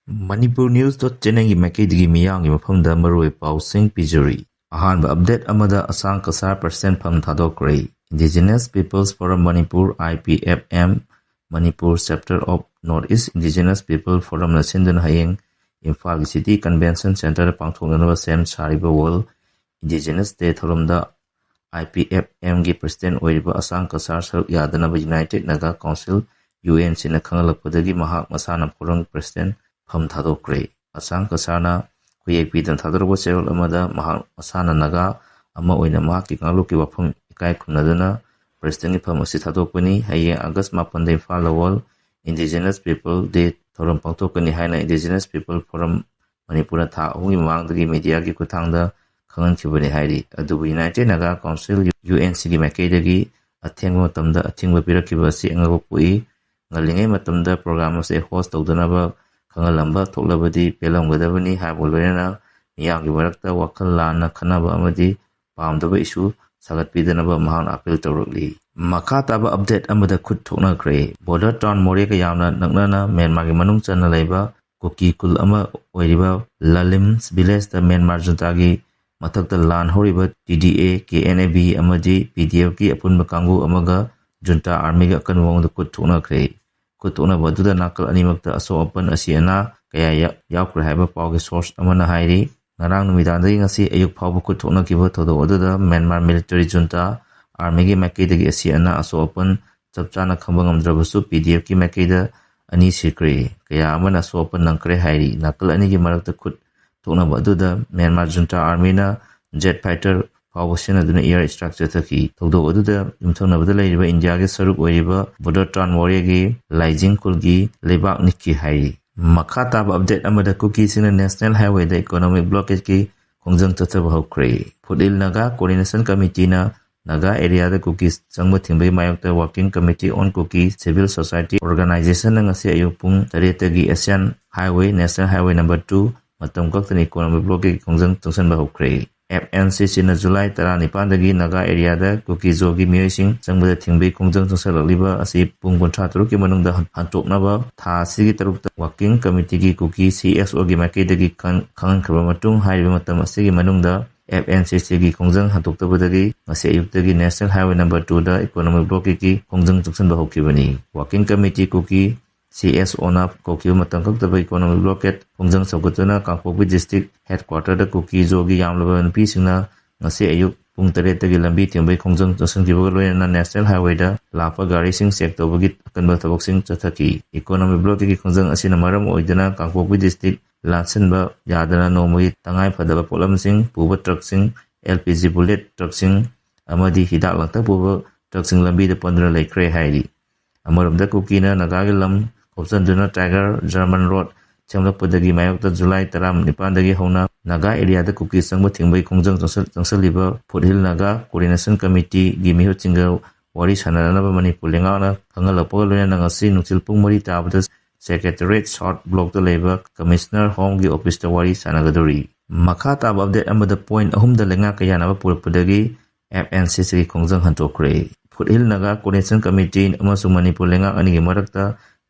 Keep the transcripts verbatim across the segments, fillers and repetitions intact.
Manipur News dot channelꯒꯤ ꯃꯥꯏꯀꯩꯗꯒꯤ ꯃꯤꯌꯥꯝꯒꯤ ꯃꯐꯝꯗ ꯃꯔꯨꯑꯣꯏꯕ ꯄꯥꯎꯁꯤꯡ ꯄꯤꯖꯔꯤ꯫ ꯑꯍꯥꯟꯕ update ꯑꯃꯗ ꯑꯁꯥꯡ ꯀꯁꯥꯔ president ꯐꯝ ꯊꯥꯗꯣꯛꯈ꯭ꯔꯦ꯫ Indigenous Peoples Forum Manipur, I P F M, Manipur Chapter of North East Indigenous People Forumꯅ ꯁꯤꯟꯗꯨꯅ ꯍꯌꯦꯡ ꯏꯝꯐꯥꯜꯒꯤ City Convention Centreꯗ ꯄꯥꯡꯊꯣꯛꯅꯅꯕ ꯁꯦꯝ ꯁꯥꯔꯤꯕ World Indigenous Day ꯊꯧꯔꯝꯗ I P F Mꯒꯤ president ꯑꯣꯏꯔꯤꯕ ꯑꯁꯥꯡ ꯀꯁꯥꯔ ꯁꯔꯨꯛ ꯌꯥꯗꯅꯕ United Naga Council, UNCꯅ ꯈꯪꯍꯜꯂꯛꯄꯗꯒꯤ ꯃꯍꯥꯛ ꯃꯁꯥꯅ forumꯒꯤ president ꯐꯝ ꯊꯥꯗꯣꯛꯈ꯭ꯔꯦ꯫ ꯑꯁꯥꯡ ꯀꯁꯥꯔꯅ ꯈꯨꯌꯦꯛ ꯄꯤꯗꯅ ꯊꯥꯗꯣꯔꯛꯄ ꯆꯦꯔꯣꯜ ꯑꯃꯗ ꯃꯍꯥꯛ ꯃꯁꯥꯅ ꯅꯥꯒꯥ ꯑꯃ ꯑꯣꯏꯅ ꯃꯍꯥꯛꯀꯤ ꯀꯥꯡꯂꯨꯞꯀꯤ ꯋꯥꯐꯝ ꯏꯀꯥꯏ ꯈꯨꯝꯅꯗꯨꯅ presidentꯒꯤ ꯐꯝ ꯑꯁꯤ ꯊꯥꯗꯣꯛꯄꯅꯤ꯫ ꯍꯌꯦꯡ August ꯃꯥꯄꯟꯗ ꯏꯝꯐꯥꯜꯗ World Indigenous People Day ꯊꯧꯔꯝ ꯄꯥꯡꯊꯣꯛꯀꯅꯤ ꯍꯥꯏꯅ Indigenous People Forum ꯃꯅꯤꯄꯨꯔꯅ ꯊꯥ ꯑꯍꯨꯝꯒꯤ ꯃꯃꯥꯡꯗꯒꯤ mediaꯒꯤ ꯈꯨꯠꯊꯥꯡꯗ ꯈꯪꯍꯟꯈꯤꯕꯅꯤ ꯍꯥꯏꯔꯤ꯫ ꯑꯗꯨꯕꯨ United Naga Council, UNCꯒꯤ ꯃꯥꯏꯀꯩꯗꯒꯤ ꯑꯊꯦꯡꯕ ꯃꯇꯝꯗ ꯑꯊꯤꯡꯕ ꯄꯤꯔꯛꯈꯤꯕ ꯑꯁꯤ ꯑꯉꯛꯄ ꯄꯣꯛꯏ꯫ ꯉꯜꯂꯤꯉꯩ ꯃꯇꯝꯗ program ꯑꯁꯤ host ꯇꯧꯗꯅꯕ ꯈꯪꯍꯜꯂꯝꯕ ꯊꯣꯛꯂꯕꯗꯤ ꯄꯦꯜꯂꯝꯒꯗꯕꯅꯤ ꯍꯥꯏꯕꯒ ꯂꯣꯏꯅꯅ ꯃꯤꯌꯥꯝꯒꯤ ꯃꯔꯛꯇ ꯋꯥꯈꯜ ꯂꯥꯟꯅ ꯈꯟꯅꯕ ꯑꯃꯗꯤ ꯄꯥꯝꯗꯕ issue ꯁꯥꯒꯠꯄꯤꯗꯅꯕ ꯃꯍꯥꯛꯅ appeal ꯇꯧꯔꯛꯂꯤ꯫ ꯃꯈꯥ ꯇꯥꯕ update ꯑꯃꯗ ꯈꯨꯠ ꯊꯣꯛꯅꯈ꯭ꯔꯦ꯫ Border town ꯃꯣꯔꯦꯒ ꯌꯥꯝꯅ ꯅꯛꯅꯅ ꯃ꯭ꯌꯥꯟꯃꯥꯔꯒꯤ ꯃꯅꯨꯡ ꯆꯟꯅ ꯂꯩꯕ ꯀꯨꯀꯤ ꯈꯨꯜ ꯑꯃ ꯑꯣꯏꯔꯤꯕ ꯂꯥꯂꯤꯝ villageꯇ ꯃ꯭ꯌꯥꯟꯃꯥꯔ juntaꯒꯤ ꯃꯊꯛꯇ ꯂꯥꯟ ꯍꯧꯔꯤꯕ T D A, K N A B ꯑꯃꯗꯤ P D Fꯀꯤ ꯑꯄꯨꯟꯕ ꯀꯥꯡꯕꯨ ꯑꯃꯒ junta armyꯒ ꯑꯀꯟꯕ ꯃꯑꯣꯡꯗ ꯈꯨꯠ ꯊꯣꯛꯅꯈ꯭ꯔꯦ꯫ ꯈꯨꯠ ꯊꯣꯛꯅꯕ ꯑꯗꯨꯗ ꯅꯥꯀꯜ ꯑꯅꯤꯃꯛꯇ ꯑꯁꯣꯛ ꯑꯄꯟ ꯑꯁꯤ ꯑꯅꯥ ꯀꯌꯥ ꯌꯥ-, ꯌꯥꯎꯈ꯭ꯔꯦ ꯍꯥꯏꯕ ꯄꯥꯎꯒꯤ source ꯑꯃꯅ ꯍꯥꯏꯔꯤ꯫ ꯉꯔꯥꯡ ꯅꯨꯃꯤꯗꯥꯡꯗꯒꯤ ꯉꯁꯤ ꯑꯌꯨꯛ ꯐꯥꯎꯕ ꯈꯨꯠ ꯊꯣꯛꯅꯈꯤꯕ ꯊꯧꯗꯣꯛ ꯑꯗꯨꯗ ꯃ꯭ꯌꯥꯟꯃꯥꯔ military junta armyꯒꯤ ꯃꯥꯏꯀꯩꯗꯒꯤ ꯑꯁꯤ ꯑꯅꯥ ꯑꯁꯣꯛ ꯑꯄꯟ ꯆꯞ ꯆꯥꯅ ꯈꯪꯕ ꯉꯝꯗ꯭ꯔꯕꯁꯨ P D Fꯀꯤ ꯃꯥꯏꯀꯩꯗ ꯑꯅꯤ ꯁꯤꯈ꯭ꯔꯦ, ꯀꯌꯥ ꯑꯃꯅ ꯑꯁꯣꯛ ꯑꯄꯟ ꯅꯪꯈ꯭ꯔꯦ ꯍꯥꯏꯔꯤ꯫ ꯅꯥꯀꯜ ꯑꯅꯤꯒꯤ ꯃꯔꯛꯇ ꯈꯨꯠ ꯊꯣꯛꯅꯕ ꯑꯗꯨꯗ ꯃ꯭ꯌꯥꯟꯃꯥꯔ junta armyꯅ jet fighter ꯐꯥꯎꯕ ꯁꯤꯖꯤꯟꯅꯗꯨꯅ air strike ꯆꯠꯊꯈꯤ꯫ ꯊꯧꯗꯣꯛ ꯑꯗꯨꯗ ꯌꯨꯝꯊꯪꯅꯕꯗ ꯂꯩꯔꯤꯕ ꯏꯟꯗꯤꯌꯥꯒꯤ ꯁꯔꯨꯛ ꯑꯣꯏꯔꯤꯕ border town ꯃꯣꯔꯦꯒꯤ ꯂꯥꯏꯖꯤꯡ ꯈꯨꯜꯒꯤ ꯂꯩꯕꯥꯛ ꯅꯤꯛꯈꯤ ꯍꯥꯏꯔꯤ꯫ ꯃꯈꯥ ꯇꯥꯕ update ꯑꯃꯗ ꯀꯨꯀꯤꯁꯤꯡꯅ National Highwayꯗ economic blockadeꯀꯤ ꯈꯣꯡꯖꯪ ꯆꯠꯊꯕ ꯍꯧꯈ꯭ꯔꯦ꯫ ꯐꯨꯠꯂꯤꯜ ꯅꯥꯒꯥ Coordination Committeeꯅ ꯅꯥꯒꯥ areaꯗ ꯀꯨꯀꯤ ꯆꯪꯕ ꯊꯤꯡꯕꯒꯤ ꯃꯥꯌꯣꯛꯇ Working Committee on Kuki Civil Society Organizationꯅ ꯉꯁꯤ ꯑꯌꯨꯛ ꯄꯨꯡ ꯇꯔꯦꯠꯇꯒꯤ Asian Highway, National Highway number two ꯃꯇꯝ ꯀꯛꯇꯅ economic blockadeꯀꯤ ꯈꯣꯡꯖꯪ ꯆꯪꯁꯤꯟꯕ ꯍꯧꯈ꯭ꯔꯦ꯫ ꯑꯦꯐ ꯑꯦꯟ ꯁꯤ ꯁꯤꯅ ꯖꯨꯂꯥꯏ ꯇꯔꯥꯅꯤꯄꯥꯟꯗꯒꯤ ꯅꯥꯒꯥ ꯑꯦꯔꯤꯌꯥꯗ ꯀꯨꯀꯤ ꯖꯣꯒꯤ ꯃꯤꯑꯣꯏꯁꯤꯡ ꯆꯪꯕꯗ ꯊꯤꯡꯕꯒꯤ ꯈꯣꯡꯖꯪ ꯆꯪꯁꯤꯜꯂꯛꯂꯤꯕ ꯑꯁꯤ ꯄꯨꯡ ꯀꯨꯟꯊ꯭ꯔꯥ ꯇꯔꯨꯛꯀꯤ ꯃꯅꯨꯡꯗ ꯍꯟ-, ꯍꯟꯗꯣꯛꯅꯕ ꯊꯥ ꯑꯁꯤꯒꯤ ꯇꯔꯨꯛꯇ ꯋꯥꯔꯀꯤꯡ ꯀꯃꯤꯇꯤꯒꯤ ꯀꯨꯀꯤ ꯁꯤ ꯑꯦꯁ ꯑꯣꯒꯤ ꯃꯥꯏꯀꯩꯗꯒꯤ ꯈꯪ-, ꯈꯪꯍꯟꯈ꯭ꯔꯕ ꯃꯇꯨꯡ, ꯍꯥꯏꯔꯤꯕ ꯃꯇꯝ ꯑꯁꯤꯒꯤ ꯃꯅꯨꯡꯗ ꯑꯦꯐ ꯑꯦꯟ ꯁꯤ ꯁꯤꯒꯤ ꯈꯣꯡꯖꯪ ꯍꯟꯗꯣꯛꯇꯕꯗꯒꯤ ꯉꯁꯤ ꯑꯌꯨꯛꯇꯒꯤ ꯅꯦꯁꯅꯦꯜ ꯍꯥꯏꯋꯦ ꯅꯝꯕꯔ ꯇꯨꯗ ꯏꯀꯣꯅꯣꯃꯤꯛ ꯕ꯭ꯂꯣꯀꯦꯠꯀꯤ ꯈꯣꯡꯖꯪ ꯆꯪꯁꯤꯟꯕ ꯍꯧꯈꯤꯕꯅꯤ꯫ ꯋꯥꯔꯀꯤꯡ ꯀꯃꯤꯇꯤ ꯀꯨꯀꯤ ꯁꯤ ꯑꯦꯁ ꯑꯣꯅ ꯀꯧꯈꯤꯕ ꯃꯇꯝ ꯈꯛꯇꯗ ꯏꯀꯣꯅꯣꯃꯤꯛ ꯕ꯭ꯂꯣꯀꯦꯠ ꯈꯣꯡꯖꯪ ꯁꯧꯒꯠꯇꯨꯅ ꯀꯥꯡꯄꯣꯛꯄꯤ ꯗꯤꯁꯇ꯭ꯔꯤꯛ ꯍꯦꯗꯀ꯭ꯋꯥꯇꯔꯗ ꯀꯨꯀꯤ ꯖꯣꯒꯤ ꯌꯥꯝꯂꯕ ꯅꯨꯄꯤꯁꯤꯡꯅ ꯉꯁꯤ ꯑꯌꯨꯛ ꯄꯨꯡ ꯇꯔꯦꯠꯇꯒꯤ ꯂꯝꯕꯤ ꯊꯤꯡꯕꯒꯤ ꯈꯣꯡꯖꯪ ꯆꯪꯁꯤꯟꯈꯤꯕꯒ ꯂꯣꯏꯅꯅ ꯅꯦꯁꯅꯦꯜ ꯍꯥꯏꯋꯦꯗ ꯂꯥꯛꯄ ꯒꯥꯔꯤꯁꯤꯡ ꯆꯦꯛ ꯇꯧꯕꯒꯤ ꯑꯀꯟꯕ ꯊꯕꯛꯁꯤꯡ ꯆꯠꯊꯈꯤ꯫ ꯏꯀꯣꯅꯣꯃꯤꯛ ꯕ꯭ꯂꯣꯀꯦꯠꯀꯤ ꯈꯣꯡꯖꯪ ꯑꯁꯤꯅ ꯃꯔꯝ ꯑꯣꯏꯗꯨꯅ ꯀꯥꯡꯄꯣꯛꯄꯤ ꯗꯤꯁꯇ꯭ꯔꯤꯛ ꯂꯥꯟꯁꯤꯟꯕ ꯌꯥꯗꯅ ꯅꯣꯡꯃꯒꯤ ꯇꯉꯥꯏ ꯐꯗꯕ ꯄꯣꯠꯂꯝꯁꯤꯡ ꯄꯨꯕ ꯇ꯭ꯔꯛꯁꯤꯡ, ꯑꯦꯜ ꯄꯤ ꯖꯤ ꯕꯨꯂꯦꯠ ꯇ꯭ꯔꯛꯁꯤꯡ ꯑꯃꯗꯤ ꯍꯤꯗꯥꯛ ꯂꯥꯡꯊꯛ ꯄꯨꯕ ꯇ꯭ꯔꯛꯁꯤꯡ ꯂꯝꯕꯤꯗ ꯄꯟꯗꯨꯅ ꯂꯩꯈ꯭ꯔꯦ ꯍꯥꯏꯔꯤ꯫ ꯑꯃꯔꯣꯝꯗ ꯀꯨꯀꯤꯅ ꯅꯥꯒꯥꯒꯤ ꯂꯝ ꯈꯣꯞꯆꯟꯗꯨꯅ ꯇꯥꯏꯒꯔ ꯖꯔꯃꯟ ꯔꯣꯗ ꯁꯦꯝꯂꯛꯄꯗꯒꯤ ꯃꯥꯌꯣꯛꯇ ꯖꯨꯂꯥꯏ ꯇꯔꯥꯅꯤꯄꯥꯟꯗꯒꯤ ꯍꯧꯅ ꯅꯥꯒꯥ ꯑꯦꯔꯤꯌꯥꯗ ꯀꯨꯀꯤ ꯆꯪꯕ ꯊꯤꯡꯕꯒꯤ ꯈꯣꯡꯖꯪ ꯆꯪꯁꯤꯜ-, ꯆꯪꯁꯤꯜꯂꯤꯕ ꯐꯨꯠꯍꯤꯜ ꯅꯥꯒꯥ ꯀꯣꯑꯣꯔꯗꯤꯅꯦꯁꯟ ꯀꯃꯤꯇꯤꯒꯤ ꯃꯤꯍꯨꯠꯁꯤꯡꯒ ꯋꯥꯔꯤ ꯁꯥꯟꯅꯅꯕ ꯃꯅꯤꯄꯨꯔ ꯂꯩꯉꯥꯛꯅ ꯈꯪꯍꯜꯂꯛꯄꯒ ꯂꯣꯏꯅꯅ ꯉꯁꯤ ꯅꯨꯡꯊꯤꯜ ꯄꯨꯡ ꯃꯔꯤ ꯇꯥꯕꯗ ꯁꯦꯀ꯭ꯔꯦꯇꯦꯔꯤꯌꯦꯠ ꯁꯥꯎꯠ ꯕ꯭ꯂꯣꯛꯇ ꯂꯩꯕ ꯀꯃꯤꯁꯅꯔ ꯍꯣꯝꯒꯤ ꯑꯣꯐꯤꯁꯇ ꯋꯥꯔꯤ ꯁꯥꯟꯅꯒꯗꯧꯔꯤ꯫ ꯃꯈꯥ ꯇꯥꯕ ꯑꯞꯗꯦꯠ ꯑꯃꯗ ꯄꯣꯏꯟꯠ ꯑꯍꯨꯝꯗ ꯂꯩꯉꯥꯛꯀ ꯌꯥꯅꯕ ꯄꯨꯔꯛꯄꯗꯒꯤ ꯑꯦꯐ ꯑꯦꯟ ꯁꯤ ꯁꯤꯒꯤ ꯈꯣꯡꯖꯪ ꯍꯟꯗꯣꯛꯈ꯭ꯔꯦ꯫ ꯐꯨꯠꯍꯤꯜ ꯅꯥꯒꯥ ꯀꯣꯑꯣꯔꯗꯤꯅꯦꯁꯟ ꯀꯃꯤꯇꯤ ꯑꯃꯁꯨꯡ ꯃꯅꯤꯄꯨꯔ ꯂꯩꯉꯥꯛ ꯑꯅꯤꯒꯤ ꯃꯔꯛꯇ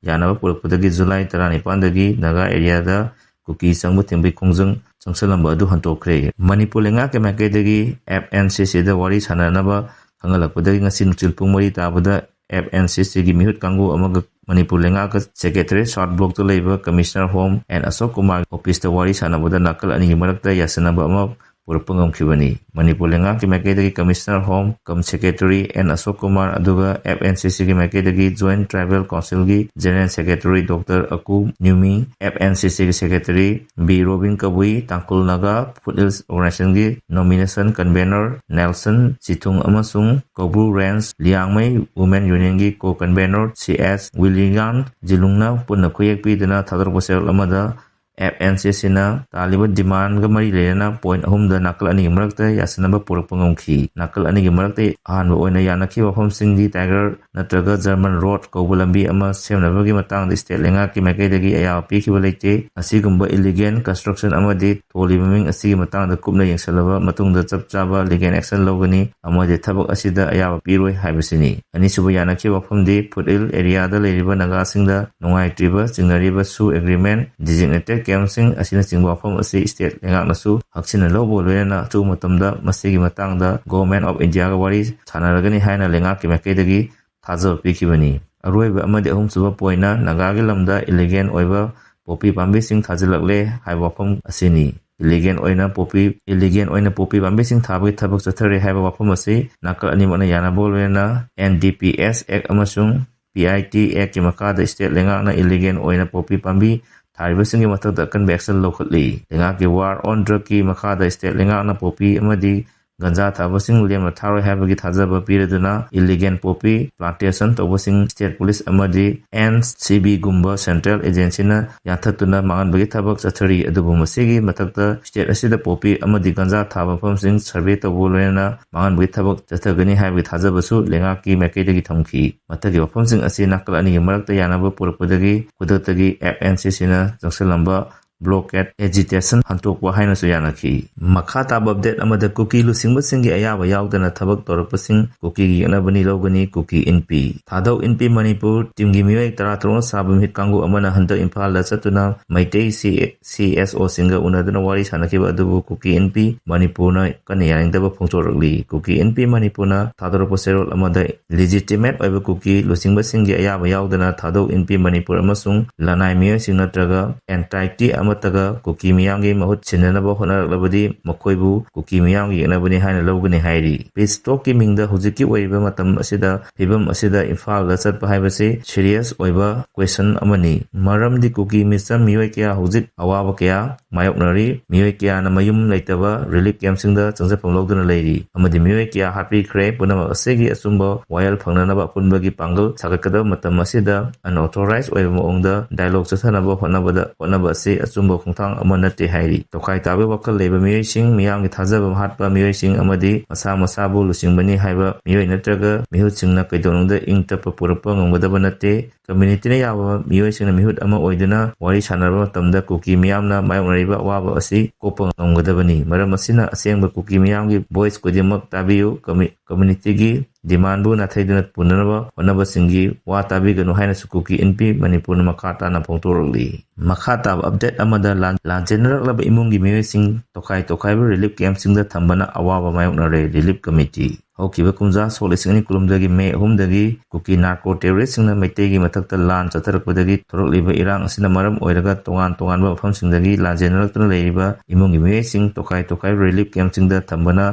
ꯌꯥꯅꯕ ꯄꯨꯔꯛꯄꯗꯒꯤ ꯖꯨꯂꯥꯏ ꯇꯔꯥꯅꯤꯄꯥꯟꯗꯒꯤ ꯅꯥꯒꯥ ꯑꯦꯔꯤꯌꯥꯗ ꯀꯨꯀꯤ ꯆꯪꯕ ꯊꯤꯡꯕꯒꯤ ꯈꯣꯡꯖꯪ ꯆꯪꯁꯤꯜꯂꯝꯕ ꯑꯗꯨ ꯍꯟꯗꯣꯛꯈ꯭ꯔꯦ꯫ ꯃꯅꯤꯄꯨꯔ ꯂꯩꯉꯥꯛꯀꯤ ꯃꯥꯏꯀꯩꯗꯒꯤ ꯑꯦꯐ ꯑꯦꯟ ꯁꯤ ꯁꯤꯗ ꯋꯥꯔꯤ ꯁꯥꯟꯅꯅꯕ ꯈꯪꯍꯜꯂꯛꯄꯗꯒꯤ ꯉꯁꯤ ꯅꯨꯡꯊꯤꯜ ꯄꯨꯡ ꯃꯔꯤ ꯇꯥꯕꯗ ꯑꯦꯐ ꯑꯦꯟ ꯁꯤ ꯁꯤꯒꯤ ꯃꯤꯍꯨꯠ ꯀꯥꯡꯕꯨ ꯑꯃꯒ ꯃꯅꯤꯄꯨꯔ ꯂꯩꯉꯥꯛꯀ ꯁꯦꯀ꯭ꯔꯦꯇꯦꯔꯤꯌꯦꯠ ꯁꯥꯎꯠ ꯕ꯭ꯂꯣꯛꯇ ꯂꯩꯕ commissioner home and Ashok Kumar ꯑꯣꯐꯤꯁꯇ ꯋꯥꯔꯤ ꯁꯥꯟꯅꯕꯗ ꯅꯥꯀꯜ ꯑꯅꯤꯒꯤ ꯃꯔꯛꯇ ꯌꯥꯁꯤꯟꯅꯕ ꯑꯃ ꯄꯨꯔꯛꯄ ꯉꯝꯈꯤꯕꯅꯤ꯫ ꯃꯅꯤꯄꯨꯔ ꯂꯩꯉꯥꯛꯀꯤ ꯃꯥꯏꯀꯩꯗꯒꯤ commissioner home cum secretary N Ashok Kumar ꯑꯗꯨꯒ ꯑꯦꯐ ꯑꯦꯟ ꯁꯤ ꯁꯤꯒꯤ ꯃꯥꯏꯀꯩꯗꯒꯤ ꯖꯣꯏꯟꯠ ꯇ꯭ꯔꯥꯏꯕꯦꯜ ꯀꯥꯎꯟꯁꯤꯜꯒꯤ general secretary doctor Aku Nyumi, F N C ꯁꯤꯒꯤ secretary B Robin Kabui, Tangkhul Naga foothills ꯑꯣꯔꯒꯅꯥꯏꯖꯦꯁꯟꯒꯤ ꯅꯣꯃꯤꯅꯦꯁꯟ ꯀꯟꯚꯦꯅꯔ ꯅꯦꯜꯁꯟ ꯆꯤꯊꯨꯡ ꯑꯃꯁꯨꯡ ꯀꯧꯕ꯭ꯔꯨ ꯔꯦꯟꯖ ꯂꯤꯌꯥꯡꯃꯩ ꯋꯨꯃꯦꯟ ꯌꯨꯅꯤꯌꯟꯒꯤ ꯀꯣ ꯀꯟꯚꯦꯅꯔ ꯁꯤ ꯑꯦꯁ ꯋꯤꯂꯤꯌꯥꯟ ꯖꯤꯂꯨꯡꯅ ꯄꯨꯟꯅ ꯈꯨꯌꯦꯛ ꯄꯤꯗꯨꯅ ꯊꯥꯗꯣꯔꯛꯄ ꯆꯦꯔꯣꯜ ꯑꯃꯗ ꯑꯦꯐ ꯑꯦꯟ ꯁꯤ ꯁꯤꯅ ꯇꯥꯜꯂꯤꯕ ꯗꯤꯃꯥꯟꯒ ꯃꯔꯤ ꯂꯩꯅꯅ ꯄꯣꯏꯟ ꯑꯍꯨꯝꯗ ꯅꯥꯀꯜ ꯑꯅꯤꯒꯤ ꯃꯔꯛꯇ ꯌꯥꯁꯤꯟꯅꯕ ꯄꯨꯔꯛꯄ ꯉꯝꯈꯤ꯫ ꯅꯥꯀꯜ ꯑꯅꯤꯒꯤ ꯃꯔꯛꯇ ꯑꯍꯥꯟꯕ ꯑꯣꯏꯅ ꯌꯥꯅꯈꯤꯕ ꯋꯥꯐꯝꯁꯤꯡꯗꯤ ꯇꯥꯏꯒꯔ ꯅꯠꯇ꯭ꯔꯒ ꯖꯔꯃꯟ ꯔꯣꯗ ꯀꯧꯕ ꯂꯝꯕꯤ ꯑꯃ ꯁꯦꯝꯅꯕꯒꯤ ꯃꯇꯥꯡꯗ ꯁ꯭ꯇꯦꯠ ꯂꯩꯉꯥꯛꯀꯤ ꯃꯥꯏꯀꯩꯗꯒꯤ ꯑꯌꯥꯕ ꯄꯤꯈꯤꯕ ꯂꯩꯇꯦ꯫ ꯑꯁꯤꯒꯨꯝꯕ ꯏꯂꯤꯒꯦꯟ ꯀꯟꯁꯇ꯭ꯔꯛꯁꯟ ꯑꯃꯗꯤ ꯊꯣꯜꯂꯤꯕ ꯃꯤꯡ ꯑꯁꯤꯒꯤ ꯃꯇꯥꯡꯗ ꯀꯨꯞꯅ ꯌꯦꯡꯁꯤꯜꯂꯕ ꯃꯇꯨꯡꯗ ꯆꯞ ꯆꯥꯕ ꯂꯤꯒꯦꯜ ꯑꯦꯛꯁꯟ ꯂꯧꯒꯅꯤ ꯑꯃꯗꯤ ꯊꯕꯛ ꯑꯁꯤꯗ ꯑꯌꯥꯕ ꯄꯤꯔꯣꯏ ꯍꯥꯏꯕꯁꯤꯅꯤ꯫ ꯑꯅꯤꯁꯨꯕ ꯌꯥꯅꯈꯤꯕ ꯋꯥꯐꯝꯗꯤ ꯐꯨꯠ ꯍꯤꯜ ꯑꯦꯔꯤꯌꯥꯗ ꯂꯩꯔꯤꯕ ꯅꯥꯒꯥꯁꯤꯡꯗ ꯅꯨꯡꯉꯥꯏꯇ꯭ꯔꯤꯕ ꯆꯤꯡꯅꯔꯤꯕ ꯁꯨ ꯑꯦꯒ꯭ꯔꯤꯃꯦꯟ, ꯗꯤꯖꯤꯒꯅꯦꯇꯦꯠ ꯀꯦꯝꯞꯁꯤꯡ ꯑꯁꯤꯅꯆꯤꯡꯕ ꯋꯥꯐꯝ ꯑꯁꯤ ꯁ꯭ꯇꯦꯠ ꯂꯩꯉꯥꯛꯅꯁꯨ ꯍꯛꯆꯤꯟꯅ ꯂꯧꯕꯒ ꯂꯣꯏꯅꯅ ꯑꯊꯨꯕ ꯃꯇꯝꯗ ꯃꯁꯤꯒꯤ ꯃꯇꯥꯡꯗ ꯒꯣꯚꯔꯟꯃꯦꯟꯠ ꯑꯣꯐ ꯏꯟꯗꯤꯌꯥꯒ ꯋꯥꯔꯤ ꯁꯥꯟꯅꯔꯒꯅꯤ ꯍꯥꯏꯅ ꯂꯩꯉꯥꯛꯀꯤ ꯃꯥꯏꯀꯩꯗꯒꯤ ꯊꯥꯖꯕ ꯄꯤꯈꯤꯕꯅꯤ꯫ ꯑꯔꯣꯏꯕ ꯑꯃꯗꯤ ꯑꯍꯨꯝꯁꯨꯕ ꯄꯣꯏꯟꯅ ꯅꯥꯒꯥꯒꯤ ꯂꯝꯗ ꯏꯂꯤꯒꯦꯜ ꯑꯣꯏꯕ ꯄꯣꯄꯤ ꯄꯥꯝꯕꯤꯁꯤꯡ ꯊꯥꯖꯤꯜꯂꯛꯂꯦ ꯍꯥꯏꯕ ꯋꯥꯐꯝ ꯑꯁꯤꯅꯤ꯫ ꯏꯂꯤꯒꯦꯜ ꯑꯣꯏꯅ ꯄꯣꯄꯤ, ꯏꯂꯤꯒꯦꯜ ꯑꯣꯏꯅ ꯄꯣꯄꯤ ꯄꯥꯝꯕꯤꯁꯤꯡ ꯊꯥꯕꯒꯤ ꯊꯕꯛ ꯆꯠꯊꯔꯦ ꯍꯥꯏꯕ ꯋꯥꯐꯝ ꯑꯁꯤ ꯅꯥꯀꯜ ꯑꯅꯤꯃꯛꯅ ꯌꯥꯅꯕ ꯂꯣꯏꯅꯅ ꯑꯦꯟ ꯗꯤ ꯄꯤ ꯑꯦꯁ ꯑꯦꯛ ꯑꯃꯁꯨꯡ ꯄꯤ ꯑꯥꯏ ꯇꯤ ꯑꯦꯛꯀꯤ ꯃꯈꯥꯗ ꯁ꯭ꯇꯦꯠ ꯂꯩꯉꯥꯛꯅ ꯏꯂꯤꯒꯦꯜ ꯑꯣꯏꯅ ꯄꯣꯄꯤ ꯄꯥꯝꯕꯤ ꯊꯥꯔꯤꯕꯁꯤꯡꯒꯤ ꯃꯊꯛꯇ ꯑꯀꯟꯕ ꯑꯦꯛꯁꯟ ꯂꯧꯈꯠꯂꯤ꯫ ꯂꯩꯉꯥꯛꯀꯤ ꯋꯥꯔ ꯑꯣꯟ ꯗ꯭ꯔꯒꯀꯤ ꯃꯈꯥꯗ ꯁ꯭ꯇꯦꯠ ꯂꯩꯉꯥꯛꯅ ꯄꯣꯄꯤ ꯑꯃꯗꯤ ꯒꯟꯖꯥ ꯊꯥꯕꯁꯤꯡ ꯂꯦꯝꯅ ꯊꯥꯔꯣꯏ ꯍꯥꯏꯕꯒꯤ ꯊꯥꯖꯕ ꯄꯤꯔꯗꯨꯅ ꯏꯂꯤꯒꯦꯜ ꯄꯣꯄꯤ ꯄ꯭ꯂꯥꯟꯇꯦꯁꯟ ꯇꯧꯕꯁꯤꯡ ꯁ꯭ꯇꯦꯠ ꯄꯨꯂꯤꯁ ꯑꯃꯗꯤ ꯑꯦꯟ ꯁꯤ ꯕꯤꯒꯨꯝꯕ ꯁꯦꯟꯇ꯭ꯔꯦꯜ ꯑꯦꯖꯦꯟꯁꯤꯅ ꯌꯥꯟꯊꯠꯇꯨꯅ ꯃꯥꯡꯍꯟꯕꯒꯤ ꯊꯕꯛ ꯆꯠꯊꯔꯤ꯫ ꯑꯗꯨꯕꯨ ꯃꯁꯤꯒꯤ ꯃꯊꯛꯇ ꯁ꯭ꯇꯦꯠ ꯑꯁꯤꯗ ꯄꯣꯄꯤ ꯑꯃꯗꯤ ꯒꯟꯖꯥ ꯊꯥꯕ ꯃꯐꯝꯁꯤꯡ ꯁꯔꯚꯦ ꯇꯧꯕꯒ ꯂꯣꯏꯅꯅ ꯃꯥꯡꯍꯟꯕꯒꯤ ꯊꯕꯛ ꯆꯠꯊꯒꯅꯤ ꯍꯥꯏꯕꯒꯤ ꯊꯥꯖꯕꯁꯨ ꯂꯩꯉꯥꯛꯀꯤ ꯃꯥꯏꯀꯩꯗꯒꯤ ꯊꯝꯈꯤ꯫ ꯃꯊꯛꯀꯤ ꯋꯥꯐꯝꯁꯤꯡ ꯑꯁꯤ ꯅꯥꯀꯜ ꯑꯅꯤꯒꯤ ꯃꯔꯛꯇ ꯌꯥꯅꯕ ꯄꯨꯔꯛꯄꯗꯒꯤ ꯈꯨꯗꯛꯇꯒꯤ ꯑꯦꯐ ꯑꯦꯟ ꯁꯤ ꯁꯤꯅ ꯆꯪꯁꯤꯜꯂꯝꯕ ꯕ꯭ꯂꯣꯀꯦꯠ ꯑꯦꯖꯤꯇꯦꯁꯟ ꯍꯟꯗꯣꯛꯄ ꯍꯥꯏꯅꯁꯨ ꯌꯥꯅꯈꯤ꯫ ꯃꯈꯥ ꯇꯥꯕ ꯑꯞꯗꯦꯠ ꯑꯃꯗ ꯀꯨꯀꯤ ꯂꯨꯆꯤꯡꯕꯁꯤꯡꯒꯤ ꯑꯌꯥꯕ ꯌꯥꯎꯗꯅ ꯊꯕꯛ ꯇꯧꯔꯛꯄꯁꯤꯡ ꯀꯨꯀꯤꯒꯤ ꯌꯦꯛꯅꯕꯅꯤ ꯂꯧꯒꯅꯤ ꯀꯨꯀꯤ ꯏꯟꯄꯤ꯫ ꯊꯥꯗꯧ ꯏꯟꯄꯤ ꯃꯅꯤꯄꯨꯔ ꯇꯤꯝꯒꯤ ꯃꯤꯑꯣꯏ ꯇꯔꯥ ꯇꯔꯨꯛꯅ ꯁꯥꯕ ꯃꯤꯍꯨꯠ ꯀꯥꯡꯕꯨ ꯑꯃꯅ ꯍꯟꯗꯛ ꯏꯝꯐꯥꯜꯗ ꯆꯠꯇꯨꯅ ꯃꯩꯇꯩ ꯁꯤ, ꯁꯤ ꯑꯦꯁ ꯑꯣꯁꯤꯡꯒ ꯎꯅꯗꯨꯅ ꯋꯥꯔꯤ ꯁꯥꯟꯅꯈꯤꯕ ꯑꯗꯨꯕꯨ ꯀꯨꯀꯤ ꯏꯟꯄꯤ ꯃꯅꯤꯄꯨꯔꯅ ꯀꯟꯅ ꯌꯥꯅꯤꯡꯗꯕ ꯐꯣꯡꯗꯣꯔꯛꯂꯤ꯫ ꯀꯨꯀꯤ ꯏꯟꯄꯤ ꯃꯅꯤꯄꯨꯔꯅ ꯊꯥꯗꯣꯔꯛꯄ ꯆꯦꯔꯣꯜ ꯑꯃꯗ ꯂꯤꯖꯤꯇꯤꯃꯦꯠ ꯑꯣꯏꯕ ꯀꯨꯀꯤ ꯂꯨꯆꯤꯡꯕꯁꯤꯡꯒꯤ ꯑꯌꯥꯕ ꯌꯥꯎꯗꯅ ꯊꯥꯗꯧ ꯏꯟꯄꯤ ꯃꯅꯤꯄꯨꯔ ꯑꯃꯁꯨꯡ ꯂꯅꯥꯏ ꯃꯤꯑꯣꯏꯁꯤꯡ ꯅꯠꯇ꯭ꯔꯒ ꯑꯦꯟꯇꯥꯏꯇꯤ ꯑꯃꯠꯇꯒ ꯀꯨꯀꯤ ꯃꯤꯌꯥꯝꯒꯤ ꯃꯍꯨꯠ ꯁꯤꯟꯅꯅꯕ ꯍꯣꯠꯅꯔꯛꯂꯕꯗꯤ ꯃꯈꯣꯏꯕꯨ ꯀꯨꯀꯤ ꯃꯤꯌꯥꯝꯒꯤ ꯌꯦꯛꯅꯕꯅꯤ ꯍꯥꯏꯅ ꯂꯧꯒꯅꯤ ꯍꯥꯏꯔꯤ꯫ ꯄꯤꯁ ꯇꯣꯛꯀꯤ ꯃꯤꯡꯗ ꯍꯧꯖꯤꯛꯀꯤ ꯑꯣꯏꯔꯤꯕ ꯃꯇꯝ ꯑꯁꯤꯗ, ꯐꯤꯕꯝ ꯑꯁꯤꯗ ꯏꯝꯐꯥꯜꯗ ꯆꯠꯄ ꯍꯥꯏꯕꯁꯤ ꯁꯤꯔꯤꯌꯁ ꯑꯣꯏꯕ ꯀ꯭ꯋꯦꯁꯟ ꯑꯃꯅꯤ꯫ ꯃꯔꯝꯗꯤ ꯀꯨꯀꯤ ꯃꯤꯆꯝ ꯃꯤꯑꯣꯏ ꯀꯌꯥ ꯍꯧꯖꯤꯛ ꯑꯋꯥꯕ ꯀꯌꯥ ꯃꯥꯌꯣꯛꯅꯔꯤ꯫ ꯃꯤꯑꯣꯏ ꯀꯌꯥꯅ ꯃꯌꯨꯝ ꯂꯩꯇꯕ ꯔꯤꯂꯤꯐ ꯀꯦꯝꯞꯁꯤꯡꯗ ꯆꯪꯖꯐꯝ ꯂꯧꯗꯨꯅ ꯂꯩꯔꯤ ꯑꯃꯗꯤ ꯃꯤꯑꯣꯏ ꯀꯌꯥ ꯍꯥꯠꯄꯤꯈ꯭ꯔꯦ꯫ ꯄꯨꯝꯅꯃꯛ ꯑꯁꯤꯒꯤ ꯑꯆꯨꯝꯕ ꯋꯥꯌꯦꯜ ꯐꯪꯅꯅꯕ ꯑꯄꯨꯟꯕꯒꯤ ꯄꯥꯡꯒꯜ ꯁꯥꯒꯠꯀꯗꯕ ꯃꯇꯝ ꯑꯁꯤꯗ ꯑꯟꯑꯣꯊꯣꯔꯥꯏꯖ ꯑꯣꯏꯕ ꯃꯑꯣꯡꯗ ꯗꯥꯏꯂꯣꯒ ꯆꯠꯊꯅꯕ ꯍꯣꯠꯅꯕꯗ, ꯍꯣꯠꯅꯕ ꯑꯁꯤ ꯑꯆꯨꯝꯕ ꯑꯆꯨꯝꯕ ꯈꯣꯡꯊꯥꯡ ꯑꯃ ꯅꯠꯇꯦ ꯍꯥꯏꯔꯤ꯫ ꯇꯣꯈꯥꯏ ꯇꯥꯕꯒꯤ ꯋꯥꯈꯜ ꯂꯩꯕ ꯃꯤꯑꯣꯏꯁꯤꯡ, ꯃꯤꯌꯥꯝꯒꯤ ꯊꯥꯖꯕ ꯍꯥꯠꯄ ꯃꯤꯑꯣꯏꯁꯤꯡ ꯑꯃꯗꯤ ꯃꯁꯥ ꯃꯁꯥꯕꯨ ꯂꯨꯆꯤꯡꯕꯅꯤ ꯍꯥꯏꯕ ꯃꯤꯑꯣꯏ ꯅꯠꯇ꯭ꯔꯒ ꯃꯤꯍꯨꯠꯁꯤꯡꯅ ꯀꯩꯗꯧꯅꯨꯡꯗ ꯏꯪ ꯇꯞꯄ ꯄꯨꯔꯛꯄ ꯉꯝꯒꯗꯕ ꯅꯠꯇꯦ꯫ ꯀꯝꯃ꯭ꯌꯨꯅꯤꯇꯤꯅ ꯌꯥꯕ ꯃꯤꯑꯣꯏꯁꯤꯡꯅ ꯃꯤꯍꯨꯠ ꯑꯃ ꯑꯣꯏꯗꯨꯅ ꯋꯥꯔꯤ ꯁꯥꯟꯅꯔꯕ ꯃꯇꯝꯗ ꯀꯨꯀꯤ ꯃꯤꯌꯥꯝꯅ ꯃꯥꯌꯣꯛꯅꯔꯤꯕ ꯑꯋꯥꯕ ꯑꯁꯤ ꯀꯣꯛꯄ ꯉꯝꯒꯗꯕꯅꯤ꯫ ꯃꯔꯝ ꯑꯁꯤꯅ ꯑꯁꯦꯡꯕ ꯀꯨꯀꯤ ꯃꯤꯌꯥꯝꯒꯤ ꯚꯣꯏꯁ ꯈꯨꯗꯤꯡꯃꯛ ꯇꯥꯕꯤꯌꯨ꯫ ꯀꯝꯃ꯭ꯌꯨ-, ꯀꯝꯃ꯭ꯌꯨꯅꯤꯇꯤꯒꯤ ꯗꯤꯃꯥꯟꯕꯨ ꯅꯥꯊꯩꯗꯨꯅ ꯄꯨꯅꯅꯕ ꯍꯣꯠꯅꯕꯁꯤꯡꯒꯤ ꯋꯥ ꯇꯥꯕꯤꯒꯅꯨ ꯍꯥꯏꯅꯁꯨ ꯀꯨꯀꯤ ꯏꯟꯄꯤ ꯃꯅꯤꯄꯨꯔꯅ ꯃꯈꯥ ꯇꯥꯅ ꯐꯣꯡꯗꯣꯔꯛꯂꯤ꯫ ꯃꯈꯥ ꯇꯥꯕ ꯑꯞꯗꯦꯠ ꯑꯃꯗ ꯂꯥꯟ-, ꯂꯥꯟꯖꯦꯟꯅꯔꯛꯂꯕ ꯏꯃꯨꯡꯒꯤ ꯃꯤꯑꯣꯏꯁꯤꯡ ꯇꯣꯈꯥꯏ ꯇꯣꯈꯥꯏꯕ ꯔꯤꯂꯤꯐ ꯀꯦꯝꯞꯁꯤꯡꯗ ꯊꯝꯕꯅ ꯑꯋꯥꯕ ꯃꯥꯌꯣꯛꯅꯔꯦ, ꯔꯤꯂꯤꯐ ꯀꯃꯤꯇꯤ꯫ ꯍꯧꯈꯤꯕ ꯀꯨꯝꯖꯥ ꯁꯣꯛ ꯂꯤꯁꯤꯡ ꯑꯅꯤ ꯀꯨꯟꯍꯨꯝꯗꯣꯏꯒꯤ ꯃꯦ ꯑꯍꯨꯝꯗꯒꯤ ꯀꯨꯀꯤ ꯅꯥꯔꯀꯣ ꯇꯦꯔꯣꯔꯤꯁꯁꯤꯡꯅ ꯃꯩꯇꯩꯒꯤ ꯃꯊꯛꯇ ꯂꯥꯟ ꯆꯠꯊꯔꯛꯄꯗꯒꯤ ꯊꯣꯔꯛꯂꯤꯕ ꯏꯔꯥꯡ ꯑꯁꯤꯅ ꯃꯔꯝ ꯑꯣꯏꯔꯒ ꯇꯣꯉꯥꯟ ꯇꯣꯉꯥꯟꯕ ꯃꯐꯝꯁꯤꯡꯗꯒꯤ ꯂꯥꯟꯖꯦꯟꯅꯔꯛꯇꯨꯅ ꯂꯩꯔꯤꯕ ꯏꯃꯨꯡꯒꯤ ꯃꯤꯑꯣꯏꯁꯤꯡ ꯇꯣꯈꯥꯏ ꯇꯣꯈꯥꯏꯕ ꯔꯤꯂꯤꯐ ꯀꯦꯝꯞꯁꯤꯡꯗ ꯊꯝꯕꯅ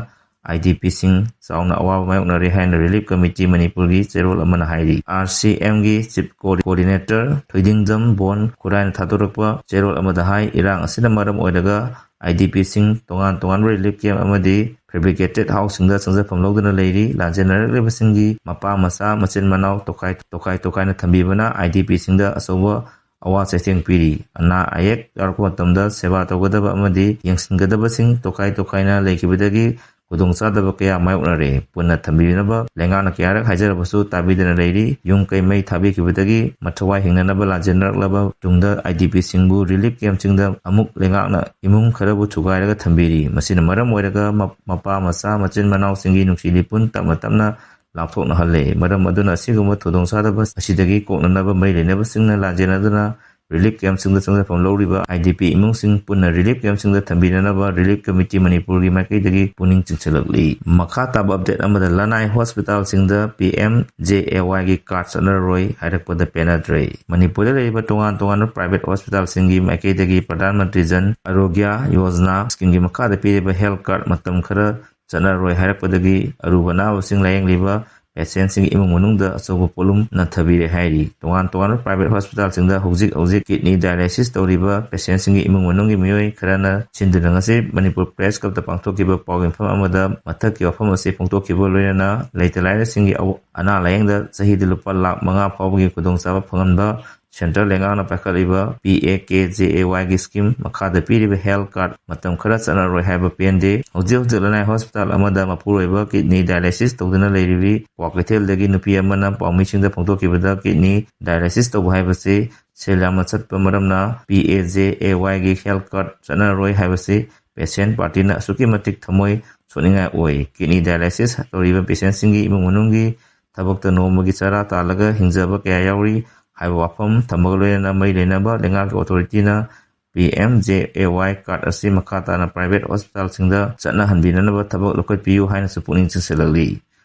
ꯑꯥꯏ ꯗꯤ ꯄꯤꯁꯤꯡ ꯆꯥꯎꯅ ꯑꯋꯥꯕ ꯃꯥꯌꯣꯛꯅꯔꯦ ꯍꯥꯏꯅ ꯔꯤꯂꯤꯐ ꯀꯃꯤꯇꯤ ꯃꯅꯤꯄꯨꯔꯒꯤ ꯆꯦꯔꯣꯜ ꯑꯃꯅ ꯍꯥꯏꯔꯤ꯫ ꯑꯥꯔ ꯁꯤ ꯑꯦꯝꯒꯤ ꯆꯤꯐ ꯀꯣꯑꯣꯔꯗꯤꯅꯦꯇꯔ ꯊꯣꯏꯗꯤꯡꯖꯝ ꯕꯣꯟ ꯈꯨꯔꯥꯏꯅ ꯊꯥꯗꯣꯔꯛꯄ ꯆꯦꯔꯣꯜ ꯑꯃꯗ ꯍꯥꯏ, ꯏꯔꯥꯡ ꯑꯁꯤꯅ ꯃꯔꯝ ꯑꯣꯏꯔꯒ ꯑꯥꯏ ꯗꯤ ꯄꯤꯁꯤꯡ ꯇꯣꯉꯥꯟ ꯇꯣꯉꯥꯟꯕ ꯔꯤꯂꯤꯐ ꯀꯦꯝꯞ ꯑꯃꯗꯤ ꯐꯦꯕ꯭ꯔꯤꯀꯦꯇꯦꯗ ꯍꯥꯎꯁꯁꯤꯡꯗ ꯆꯪꯖꯐꯝ ꯂꯧꯗꯨꯅ ꯂꯩꯔꯤ꯫ ꯂꯥꯟꯖꯦꯟꯅꯔꯛꯂꯤꯕꯁꯤꯡꯒꯤ ꯃꯄꯥ, ꯃꯆꯥ, ꯃꯆꯤꯟ ꯃꯅꯥꯎ ꯇꯣꯈꯥꯏ ꯇꯣꯈꯥꯏ ꯇꯣꯈꯥꯏꯅ ꯊꯝꯕꯤꯕꯅ ꯑꯥꯏ ꯗꯤ ꯄꯤꯁꯤꯡꯗ ꯑꯆꯧꯕ ꯑꯋꯥ ꯆꯩꯊꯦꯡ ꯄꯤꯔꯤ꯫ ꯑꯅꯥ ꯑꯌꯦꯛ ꯌꯥꯎꯔꯛꯄ ꯃꯇꯝꯗ ꯁꯦꯕꯥ ꯇꯧꯒꯗꯕ ꯑꯃꯗꯤ ꯌꯦꯡꯁꯤꯟꯒꯗꯕꯁꯤꯡ ꯇꯣꯈꯥꯏ ꯇꯣꯈꯥꯏꯅ ꯂꯩꯈꯤꯕꯗꯒꯤ ꯈꯨꯗꯣꯡꯆꯥꯗꯕ ꯀꯌꯥ ꯃꯥꯌꯣꯛꯅꯔꯦ꯫ ꯄꯨꯟꯅ ꯊꯝꯕꯤꯅꯕ ꯂꯩꯉꯥꯛꯅ ꯀꯌꯥꯔꯛ ꯍꯥꯏꯖꯔꯕꯁꯨ ꯇꯥꯕꯤꯗꯅ ꯂꯩꯔꯤ꯫ ꯌꯨꯝ ꯀꯩ ꯃꯩ ꯊꯥꯕꯤꯈꯤꯕꯗꯒꯤ ꯃꯊꯋꯥꯏ ꯍꯤꯡꯅꯅꯕ ꯂꯥꯟꯖꯦꯟꯅꯔꯛꯂꯕ ꯇꯨꯡꯗ ꯑꯥꯏ ꯗꯤ ꯄꯤꯁꯤꯡꯕꯨ ꯔꯤꯂꯤꯐ ꯀꯦꯝꯞꯁꯤꯡꯗ ꯑꯃꯨꯛ ꯂꯩꯉꯥꯛꯅ ꯏꯃꯨꯡ ꯈꯔꯕꯨ ꯊꯨꯒꯥꯏꯔꯒ ꯊꯝꯕꯤꯔꯤ꯫ ꯃꯁꯤꯅ ꯃꯔꯝ ꯑꯣꯏꯔꯒ ꯃ-, ꯃꯄꯥ, ꯃꯆꯥ, ꯃꯆꯤꯟ ꯃꯅꯥꯎꯁꯤꯡꯒꯤ ꯅꯨꯡꯁꯤ ꯂꯤꯄꯨꯟ ꯇꯞꯅ ꯇꯞꯅ ꯂꯥꯞꯊꯣꯛꯅꯍꯜꯂꯦ꯫ ꯃꯔꯝ ꯑꯗꯨꯅ ꯑꯁꯤꯒꯨꯝꯕ ꯈꯨꯗꯣꯡꯆꯥꯗꯕ ꯑꯁꯤꯗꯒꯤ ꯀꯣꯛꯅꯅꯕ ꯃꯔꯤ ꯂꯩꯅꯕꯁꯤꯡꯅ ꯂꯥꯟꯖꯦꯟꯅꯗꯨꯅ ꯔꯤꯂꯤꯐ ꯀꯦꯝꯞꯁꯤꯡꯗ ꯆꯪꯖꯐꯝ ꯂꯧꯔꯤꯕ ꯑꯥꯏ ꯗꯤ ꯄꯤ ꯏꯃꯨꯡꯁꯤꯡ ꯄꯨꯟꯅ ꯔꯤꯂꯤꯐ ꯀꯦꯝꯞꯁꯤꯡꯗ ꯊꯝꯕꯤꯅꯅꯕ ꯔꯤꯂꯤꯐ ꯀꯃꯤꯇꯤ ꯃꯅꯤꯄꯨꯔꯒꯤ ꯃꯥꯏꯀꯩꯗꯒꯤ ꯄꯨꯛꯅꯤꯡ ꯆꯤꯡꯁꯤꯜꯂꯛꯂꯤ꯫ ꯃꯈꯥ ꯇꯥꯕ ꯑꯞꯗꯦꯠ ꯑꯃꯗ ꯂꯅꯥꯏ ꯍꯣꯁꯄꯤꯇꯥꯜꯁꯤꯡꯗ ꯄꯤ ꯑꯦꯝ ꯖꯦ ꯑꯦ ꯋꯥꯏꯒꯤ ꯀꯥꯔꯗ ꯆꯠꯅꯔꯔꯣꯏ ꯍꯥꯏꯔꯛꯄꯗ ꯄꯦꯟꯅꯗ꯭ꯔꯦ꯫ ꯃꯅꯤꯄꯨꯔꯗ ꯂꯩꯔꯤꯕ ꯇꯣꯉꯥꯟ ꯇꯣꯉꯥꯟꯕ ꯄ꯭ꯔꯥꯏꯚꯦꯠ ꯍꯣꯁꯄꯤꯇꯥꯜꯁꯤꯡꯒꯤ ꯃꯥꯏꯀꯩꯗꯒꯤ ꯄ꯭ꯔꯙꯥꯟ ꯃꯟꯇ꯭ꯔꯤ ꯖꯟ ꯑꯔꯣꯒ꯭ꯌ ꯌꯣꯖꯅꯥ ꯁ꯭ꯀꯤꯝꯒꯤ ꯃꯈꯥꯗ ꯄꯤꯔꯤꯕ ꯍꯦꯜꯊ ꯀꯥꯔꯗ ꯃꯇꯝ ꯈꯔ ꯆꯠꯅꯔꯔꯣꯏ ꯍꯥꯏꯔꯛꯄꯗꯒꯤ ꯑꯔꯨꯕ ꯑꯅꯥꯕꯁꯤꯡ ꯂꯥꯌꯦꯡꯂꯤꯕ ꯄꯦꯁꯦꯟꯁꯤꯡꯒꯤ ꯏꯃꯨꯡ ꯃꯅꯨꯡꯗ ꯑꯆꯧꯕ ꯄꯣꯠꯂꯨꯝ ꯅꯟꯊꯕꯤꯔꯦ ꯍꯥꯏꯔꯤ꯫ ꯇꯣꯉꯥꯟ ꯇꯣꯉꯥꯟꯕ ꯄ꯭ꯔꯥꯏꯚꯦꯠ ꯍꯣꯁꯄꯤꯇꯥꯜꯁꯤꯡꯗ ꯍꯧꯖꯤꯛ ꯍꯧꯖꯤꯛ ꯀꯤꯗꯅꯤ ꯗꯥꯏꯂꯥꯏꯁꯤꯁ ꯇꯧꯔꯤꯕ ꯄꯦꯁꯦꯟꯁꯤꯡꯒꯤ ꯏꯃꯨꯡ ꯃꯅꯨꯡꯒꯤ ꯃꯤꯑꯣꯏ ꯈꯔꯅ ꯁꯤꯟꯗꯨꯅ ꯉꯁꯤ ꯃꯅꯤꯄꯨꯔ ꯄ꯭ꯔꯦꯁ ꯀ꯭ꯂꯕꯇ ꯄꯥꯡꯊꯣꯛꯈꯤꯕ ꯄꯥꯎ ꯌꯦꯟꯐꯝ ꯑꯃꯗ ꯃꯊꯛꯀꯤ ꯋꯥꯐꯝ ꯑꯁꯤ ꯐꯣꯡꯗꯣꯛꯈꯤꯕ ꯂꯣꯏꯅꯅ ꯂꯩꯇ ꯂꯥꯏꯔꯁꯤꯡꯒꯤ ꯑꯋ-, ꯑꯅꯥ ꯂꯥꯌꯦꯡꯗ ꯆꯍꯤꯗ ꯂꯨꯄꯥ ꯂꯥꯈ ꯃꯉꯥ ꯐꯥꯎꯕꯒꯤ ꯈꯨꯗꯣꯡꯆꯥꯕ ꯐꯪꯍꯟꯕ ꯁꯦꯟꯇ꯭ꯔꯦꯜ ꯂꯩꯉꯥꯛꯅ ꯄꯥꯏꯈꯠꯂꯤꯕ P A K J A Y ꯒꯤ ꯁ꯭ꯀꯤꯝ ꯃꯈꯥꯗ ꯄꯤꯔꯤꯕ ꯍꯦꯜꯊ ꯀꯥꯔꯗ ꯃꯇꯝ ꯈꯔ ꯆꯠꯅꯔꯣꯏ ꯍꯥꯏꯕ ꯄꯦꯟꯗꯦ꯫ ꯍꯧꯖꯤꯛ ꯍꯧꯖꯤꯛ ꯂꯅꯥꯏ ꯍꯣꯁꯄꯤꯇꯥꯜ ꯑꯃꯗ ꯃꯄꯨꯔꯣꯏꯕ ꯀꯤꯗꯅꯤ ꯗꯥꯏꯂꯥꯏꯁꯤꯁ ꯇꯧꯗꯨꯅ ꯂꯩꯔꯤꯕꯤ ꯀ꯭ꯋꯥꯀꯩꯊꯦꯜꯗꯒꯤ ꯅꯨꯄꯤ ꯑꯃꯅ ꯄꯥꯎꯃꯤꯁꯤꯡꯗ ꯐꯣꯡꯗꯣꯛꯈꯤꯕꯗ ꯀꯤꯗꯅꯤ ꯗꯥꯏꯂꯥꯏꯁꯤꯁ ꯇꯧꯕ ꯍꯥꯏꯕꯁꯤ ꯁꯦꯜ ꯌꯥꯝꯅ ꯆꯠꯄ ꯃꯔꯝꯅ P A J A Y ꯒꯤ ꯍꯦꯜꯊ ꯀꯥꯔꯗ ꯆꯠꯅꯔꯣꯏ ꯍꯥꯏꯕꯁꯤ ꯄꯦꯁꯦꯟ ꯄꯥꯔꯇꯤꯅ ꯑꯁꯨꯛꯀꯤ ꯃꯇꯤꯛ ꯊꯃꯣꯏ ꯁꯣꯛꯅꯤꯡꯉꯥꯏ ꯑꯣꯏ꯫ ꯀꯤꯗꯅꯤ ꯗꯥꯏꯂꯥꯏꯁꯤꯁ ꯇꯧꯔꯤꯕ ꯄꯦꯁꯦꯟꯁꯤꯡꯒꯤ ꯏꯃꯨꯡ ꯃꯅꯨꯡꯒꯤ ꯊꯕꯛꯇ ꯅꯣꯡꯃꯒꯤ ꯆꯔꯥ ꯇꯥꯜꯂꯒ ꯍꯤꯡꯖꯕ ꯀꯌꯥ ꯌꯥꯎꯔꯤ ꯍꯥꯏꯕ ꯋꯥꯐꯝ ꯊꯝꯕꯒ ꯂꯣꯏꯅꯅ ꯃꯔꯤ ꯂꯩꯅꯕ ꯂꯩꯉꯥꯛꯀꯤ ꯑꯣꯊꯣꯔꯤꯇꯤꯅ P M J A Y card ꯑꯁꯤ ꯃꯈꯥ ꯇꯥꯅ ꯄ꯭ꯔꯥꯏꯚꯦꯠ ꯍꯣꯁꯄꯤꯇꯥꯜꯁꯤꯡꯗ ꯆꯠꯅꯍꯟꯕꯤꯅꯅꯕ ꯊꯕꯛ ꯂꯧꯈꯠꯄꯤꯌꯨ ꯍꯥꯏꯅꯁꯨ ꯄꯨꯛꯅꯤꯡ ꯆꯤꯡꯁꯤꯜꯂꯛꯂꯤ꯫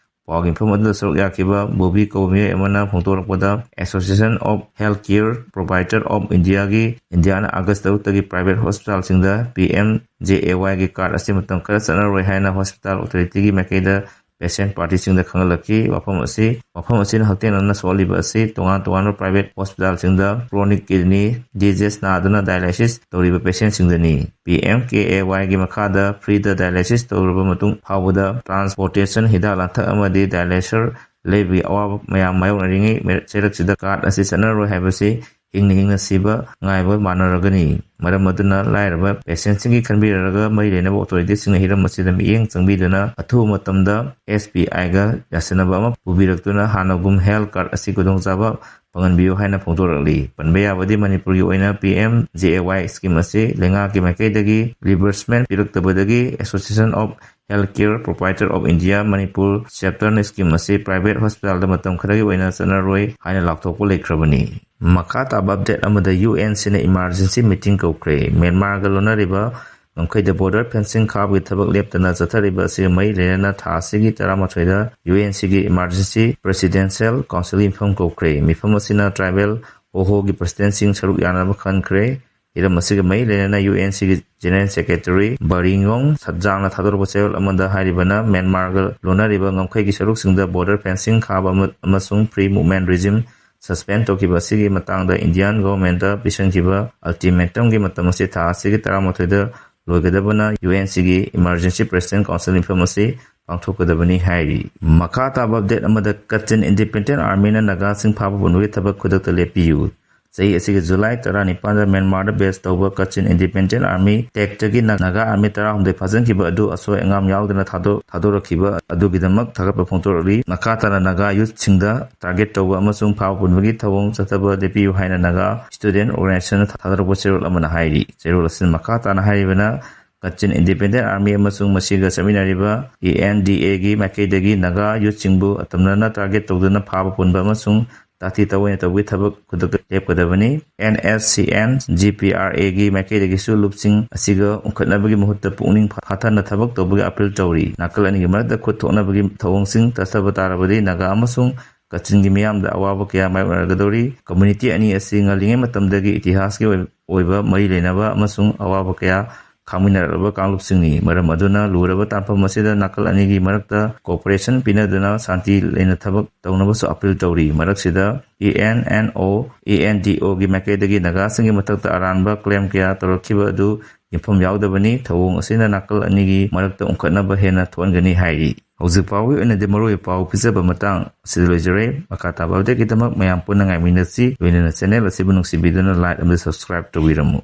ꯄꯥꯎꯒꯤ ꯃꯤꯐꯝ ꯑꯗꯨꯗ ꯁꯔꯨꯛ ꯌꯥꯈꯤꯕ ꯕꯣꯕꯤ ꯀꯧꯕ ꯃꯤꯑꯣꯏ ꯑꯃꯅ ꯐꯣꯡꯗꯣꯔꯛꯄꯗ, Association of Healthcare Provider of Indiaꯒꯤ ꯏꯟꯗꯤꯌꯥꯅ ꯑꯥꯒꯁ ꯇꯔꯨꯛꯇꯒꯤ ꯄ꯭ꯔꯥꯏꯚꯦꯠ ꯍꯣꯁꯄꯤꯇꯥꯜꯁꯤꯡꯗ P M J A Y ꯒꯤ ꯀꯥꯔꯗ ꯑꯁꯤ ꯃꯇꯝ ꯈꯔ ꯆꯠꯅꯔꯣꯏ ꯍꯥꯏꯅ ꯍꯣꯁꯄꯤꯇꯥꯜ ꯑꯣꯊꯣꯔꯤꯇꯤꯒꯤ ꯃꯥꯏꯀꯩꯗ ꯄꯦꯁꯦꯟ ꯄꯥꯔꯇꯤꯁꯤꯡꯗ ꯈꯪꯍꯜꯂꯛꯈꯤ꯫ ꯋꯥꯐꯝ ꯑꯁꯤ, ꯋꯥꯐꯝ ꯑꯁꯤꯅ ꯍꯛꯊꯦꯡꯅꯅ ꯁꯣꯛꯍꯜꯂꯤꯕ ꯑꯁꯤ ꯇꯣꯉꯥꯟ ꯇꯣꯉꯥꯟꯕ ꯄ꯭ꯔꯥꯏꯚꯦꯠ ꯍꯣꯁꯄꯤꯇꯥꯜꯁꯤꯡꯗ chronic kidney disease ꯅꯥꯗꯨꯅ ꯗꯥꯏꯂꯥꯏꯁꯤꯁ ꯇꯧꯔꯤꯕ ꯄꯦꯁꯦꯟꯁꯤꯡꯗꯅꯤ꯫ P M K A Y ꯒꯤ ꯃꯈꯥꯗ ꯐ꯭ꯔꯤꯗ ꯗꯥꯏꯂꯥꯏꯁꯤꯁ ꯇꯧꯔꯕ ꯃꯇꯨꯡ ꯐꯥꯎꯕꯗ ꯇ꯭ꯔꯥꯟꯁꯄꯣꯔꯇꯦꯁꯟ, ꯍꯤꯗꯥꯛ ꯂꯥꯡꯊꯛ ꯑꯃꯗꯤ ꯗꯥꯏꯂꯥꯏꯁꯔ ꯂꯩꯕꯒꯤ ꯑꯋꯥꯕ ꯃꯌꯥꯝ ꯃꯥꯌꯣꯛꯅꯔꯤꯉꯩ ꯆꯩꯔꯛꯁꯤꯗ ꯀꯥꯔꯗ ꯑꯁꯤ ꯆꯠꯅꯔꯣꯏ ꯍꯥꯏꯕꯁꯤ ꯍꯤꯡꯅ ꯍꯤꯡꯅ ꯁꯤꯕ ꯉꯥꯏꯕ ꯃꯥꯟꯅꯔꯒꯅꯤ꯫ ꯃꯔꯝ ꯑꯗꯨꯅ ꯂꯥꯏꯔꯕ ꯄꯦꯁꯦꯟꯁꯤꯡꯒꯤ ꯈꯟꯕꯤꯔꯔꯒ ꯃꯔꯤ ꯂꯩꯅꯕ ꯑꯣꯊꯣꯔꯤꯇꯤꯁꯤꯡꯅ ꯍꯤꯔꯝ ꯑꯁꯤꯗ ꯃꯤꯠꯌꯦꯡ ꯆꯪꯕꯤꯗꯨꯅ ꯑꯊꯨꯕ ꯃꯇꯝꯗ S B I ꯒ ꯌꯥꯁꯤꯟꯅꯕ ꯑꯃ ꯄꯨꯕꯤꯔꯛꯇꯨꯅ ꯍꯥꯟꯅꯒꯨꯝ ꯍꯦꯜꯊ ꯀꯥꯔꯗ ꯑꯁꯤ ꯈꯨꯗꯣꯡꯆꯥꯕ ꯐꯪꯍꯟꯕꯤꯌꯨ ꯍꯥꯏꯅ ꯐꯣꯡꯗꯣꯔꯛꯂꯤ꯫ ꯄꯟꯕ ꯌꯥꯕꯗꯤ ꯃꯅꯤꯄꯨꯔꯒꯤ ꯑꯣꯏꯅ P M J A Y scheme ꯑꯁꯤ ꯂꯩꯉꯥꯛꯀꯤ ꯃꯥꯏꯀꯩꯗꯒꯤ reimbursement ꯄꯤꯔꯛꯇꯕꯗꯒꯤ Association of Healthcare Provider of India Manipur ꯆꯦꯞꯇꯔꯅ ꯁ꯭ꯀꯤꯝ ꯑꯁꯤ ꯄ꯭ꯔꯥꯏꯚꯦꯠ ꯍꯣꯁꯄꯤꯇꯥꯜꯗ ꯃꯇꯝ ꯈꯔꯒꯤ ꯑꯣꯏꯅ ꯆꯠꯅꯔꯣꯏ ꯍꯥꯏꯅ ꯂꯥꯎꯊꯣꯛꯄ ꯂꯩꯈ꯭ꯔꯕꯅꯤ꯫ ꯃꯈꯥ ꯇꯥꯕ ꯑꯞꯗꯦꯠ ꯑꯃꯗ U N C ꯅ emergency meeting ꯀꯧꯈ꯭ꯔꯦ꯫ ꯃ꯭ꯌꯥꯟꯃꯥꯔꯒ ꯂꯣꯟꯅꯔꯤꯕ ꯉꯝꯈꯩꯗ border fencing ꯈꯥꯕꯒꯤ ꯊꯕꯛ ꯂꯦꯞꯇꯅ ꯆꯠꯊꯔꯤꯕ ꯑꯁꯤꯒ ꯃꯔꯤ ꯂꯩꯅꯅ ꯊꯥ ꯑꯁꯤꯒꯤ ꯇꯔꯥꯃꯥꯊꯣꯏꯗ U N C ꯒꯤ Emergency Presidential Council ꯒꯤ ꯃꯤꯐꯝ ꯀꯧꯈ꯭ꯔꯦ꯫ ꯃꯤꯐꯝ ꯑꯁꯤꯅ tribal ꯍꯣꯍꯣꯒꯤ president ꯁꯤꯡ ꯁꯔꯨꯛ ꯌꯥꯅꯕ ꯈꯟꯈ꯭ꯔꯦ꯫ ꯍꯤꯔꯝ ꯑꯁꯤꯒ ꯃꯔꯤ ꯂꯩꯅꯅ U N C ꯒꯤ General Secretary ꯕꯔꯤꯉꯣꯡ ꯁꯠꯖꯥꯡꯅ ꯊꯥꯗꯣꯔꯛꯄ ꯆꯌꯣꯜ ꯑꯃꯗ ꯍꯥꯏꯔꯤꯕꯅ ꯃ꯭ꯌꯥꯟꯃꯥꯔꯒ ꯂꯣꯟꯅꯔꯤꯕ ꯉꯝꯈꯩꯒꯤ ꯁꯔꯨꯛꯁꯤꯡꯗ border fencing ꯈꯥꯕ ꯑꯃ-, ꯑꯃꯁꯨꯡ free movement regime suspend ꯇꯧꯈꯤꯕ ꯑꯁꯤꯒꯤ ꯃꯇꯥꯡꯗ Indian government ꯇ ꯄꯤꯁꯤꯟꯈꯤꯕ ultimatum ꯒꯤ ꯃꯇꯝ ꯑꯁꯤ ꯊꯥ ꯑꯁꯤꯒꯤ ꯇꯔꯥꯃꯥꯊꯣꯏꯗ ꯂꯣꯏꯒꯗꯕꯅ U N C ꯒꯤ Emergency President Council ꯃꯤꯐꯝ ꯑꯁꯤ ꯄꯥꯡꯊꯣꯛꯀꯗꯕꯅꯤ ꯍꯥꯏꯔꯤ꯫ ꯃꯈꯥ ꯇꯥꯕ ꯑꯞꯗꯦꯠ ꯑꯃꯗ Kachin Independent Army ꯅ ꯅꯥꯒꯥꯁꯤꯡ ꯐꯥꯕ ꯄꯨꯅꯕꯒꯤ ꯊꯕꯛ ꯈꯨꯗꯛꯇ ꯂꯦꯞꯄꯤꯌꯨ꯫ ꯆꯍꯤ ꯑꯁꯤꯒꯤ ꯖꯨꯂꯥꯏ ꯇꯔꯥꯅꯤꯄꯥꯟꯗ ꯃ꯭ꯌꯥꯟꯃꯥꯔꯗ ꯕꯦꯁ ꯇꯧꯕ ꯀꯆꯤꯟ ꯏꯟꯗꯤꯄꯦꯟꯗꯦꯟ ꯑꯥꯔꯃꯤ ꯇꯦꯛꯇꯒꯤ ꯅꯥꯒꯥ ꯑꯥꯔꯃꯤ ꯇꯔꯥꯍꯨꯝꯗꯣꯏ ꯐꯥꯖꯤꯟꯈꯤꯕ ꯑꯗꯨ ꯑꯁꯣꯏ ꯑꯉꯥꯝ ꯌꯥꯎꯗꯅ ꯊꯥꯗꯣꯛ ꯊꯥꯗꯣꯔꯛꯈꯤꯕ ꯑꯗꯨꯒꯤꯗꯃꯛ ꯊꯥꯒꯠꯄ ꯐꯣꯡꯗꯣꯔꯛꯂꯤ꯫ ꯃꯈꯥ ꯇꯥꯅ ꯅꯥꯒꯥ ꯌꯨꯠꯁꯤꯡꯗ ꯇꯥꯔꯒꯦꯠ ꯇꯧꯕ ꯑꯃꯁꯨꯡ ꯐꯥꯕ ꯄꯨꯟꯕꯒꯤ ꯊꯧꯑꯣꯡ ꯆꯠꯊꯕ ꯂꯦꯞꯄꯤꯌꯨ ꯍꯥꯏꯅ ꯅꯥꯒꯥ ꯁ꯭ꯇꯨꯗꯦꯟꯠ ꯑꯣꯔꯒꯅꯥꯏꯖꯦꯁꯟꯅ ꯊꯥꯗꯣꯔꯛꯄ ꯆꯦꯔꯣꯜ ꯑꯃꯅ ꯍꯥꯏꯔꯤ꯫ ꯆꯦꯔꯣꯜ ꯑꯁꯤꯅ ꯃꯈꯥ ꯇꯥꯅ ꯍꯥꯏꯔꯤꯕꯅ, ꯀꯆꯤꯟ ꯏꯟꯗꯤꯄꯦꯟꯗꯦꯟ ꯑꯥꯔꯃꯤ ꯑꯃꯁꯨꯡ ꯃꯁꯤꯒ ꯆꯠꯃꯤꯟꯅꯔꯤꯕ ꯑꯦ ꯑꯦꯟ ꯗꯤ ꯑꯦꯒꯤ ꯃꯥꯏꯀꯩꯗꯒꯤ ꯅꯥꯒꯥ ꯌꯨꯠꯁꯤꯡꯕꯨ ꯑꯇꯝꯅꯅ ꯇꯥꯔꯒꯦꯠ ꯇꯧꯗꯨꯅ ꯐꯥꯕ ꯄꯨꯟꯕ ꯑꯃꯁꯨꯡ ꯇꯥꯊꯤ ꯇꯥꯑꯣꯏꯅ ꯇꯧꯕꯒꯤ ꯊꯕꯛ ꯈꯨꯗꯛꯇ ꯂꯦꯞꯀꯗꯕꯅꯤ꯫ And S C and G P R ꯑꯦꯒꯤ ꯃꯥꯏꯀꯩꯗꯒꯤꯁꯨ ꯂꯨꯞꯁꯤꯡ ꯑꯁꯤꯒ ꯎꯪꯈꯠꯅꯕꯒꯤ ꯃꯍꯨꯠꯇ ꯄꯨꯛꯅꯤꯡ ꯐꯥꯊꯅ ꯊꯕꯛ ꯇꯧꯕꯒꯤ ꯑꯄꯤꯜ ꯇꯧꯔꯤ꯫ ꯅꯥꯀꯜ ꯑꯅꯤꯒꯤ ꯃꯔꯛꯇ ꯈꯨꯠ ꯊꯣꯛꯅꯕꯒꯤ ꯊꯧꯑꯣꯡꯁꯤꯡ ꯆꯠꯊꯕ ꯇꯥꯔꯕꯗꯤ ꯅꯥꯒꯥ ꯑꯃꯁꯨꯡ ꯀꯆꯤꯟꯒꯤ ꯃꯤꯌꯥꯝꯗ ꯑꯋꯥꯕ ꯀꯌꯥ ꯃꯥꯌꯣꯛꯅꯔꯒꯗꯧꯔꯤ꯫ ꯀꯝꯃ꯭ꯌꯨꯅꯤꯇꯤ ꯑꯅꯤ ꯑꯁꯤ ꯉꯜꯂꯤꯉꯩ ꯃꯇꯝꯗꯒꯤ ꯏꯇꯤꯍꯥꯁꯀꯤ ꯑꯣꯏ-, ꯑꯣꯏꯕ ꯃꯔꯤ ꯂꯩꯅꯕ ꯑꯃꯁꯨꯡ ꯑꯋꯥꯕ ꯀꯌꯥ ꯈꯥꯡꯃꯤꯟꯅꯔꯛꯂꯕ ꯀꯥꯡꯂꯨꯞꯁꯤꯡꯅꯤ꯫ ꯃꯔꯝ ꯑꯗꯨꯅ ꯂꯨꯔꯕ ꯇꯥꯟꯐꯝ ꯑꯁꯤꯗ ꯅꯥꯀꯜ ꯑꯅꯤꯒꯤ ꯃꯔꯛꯇ ꯀꯣꯑꯣꯄꯔꯦꯁꯟ ꯄꯤꯅꯗꯨꯅ ꯁꯥꯟꯇꯤ ꯂꯩꯅ ꯊꯕꯛ ꯇꯧꯅꯕꯁꯨ ꯑꯄꯤꯜ ꯇꯧꯔꯤ꯫ ꯃꯔꯛꯁꯤꯗ A N N O, A N D ꯑꯣꯒꯤ ꯃꯥꯏꯀꯩꯗꯒꯤ ꯅꯥꯒꯥꯁꯤꯡꯒꯤ ꯃꯊꯛꯇ ꯑꯔꯥꯟꯕ ꯀ꯭ꯂꯦꯝ ꯀꯌꯥ ꯇꯧꯔꯛꯈꯤꯕ ꯑꯗꯨ ꯌꯨꯝꯐꯝ ꯌꯥꯎꯗꯕꯅꯤ꯫ ꯊꯧꯑꯣꯡ ꯑꯁꯤꯅ ꯅꯥꯀꯜ ꯑꯅꯤꯒꯤ ꯃꯔꯛꯇ ꯎꯪꯈꯠꯅꯕ ꯍꯦꯟꯅ ꯊꯣꯛꯍꯟꯒꯅꯤ ꯍꯥꯏꯔꯤ꯫ ꯍꯧꯖꯤꯛ ꯐꯥꯎꯕꯒꯤ ꯑꯣꯏꯅꯗꯤ ꯃꯔꯨꯑꯣꯏꯕ ꯄꯥꯎ ꯄꯤꯖꯕ ꯃꯇꯥꯡ ꯑꯁꯤꯗ ꯂꯣꯏꯖꯔꯦ꯫ ꯃꯈꯥ ꯇꯥꯕ ꯑꯞꯗꯦꯠꯀꯤꯗꯃꯛ ꯃꯌꯥꯝ ꯄꯨꯟꯅ ꯉꯥꯏꯃꯤꯟꯅꯁꯤ꯫ ꯂꯣꯏꯅꯅ ꯆꯦꯅꯦꯜ ꯑꯁꯤꯕꯨ ꯅꯨꯡꯁꯤꯕꯤꯗꯨꯅ ꯂꯥꯏꯛ ꯑꯃꯗꯤ ꯁꯕꯁꯀ꯭ꯔꯥꯏꯕ ꯇꯧꯕꯤꯔꯝꯃꯨ꯫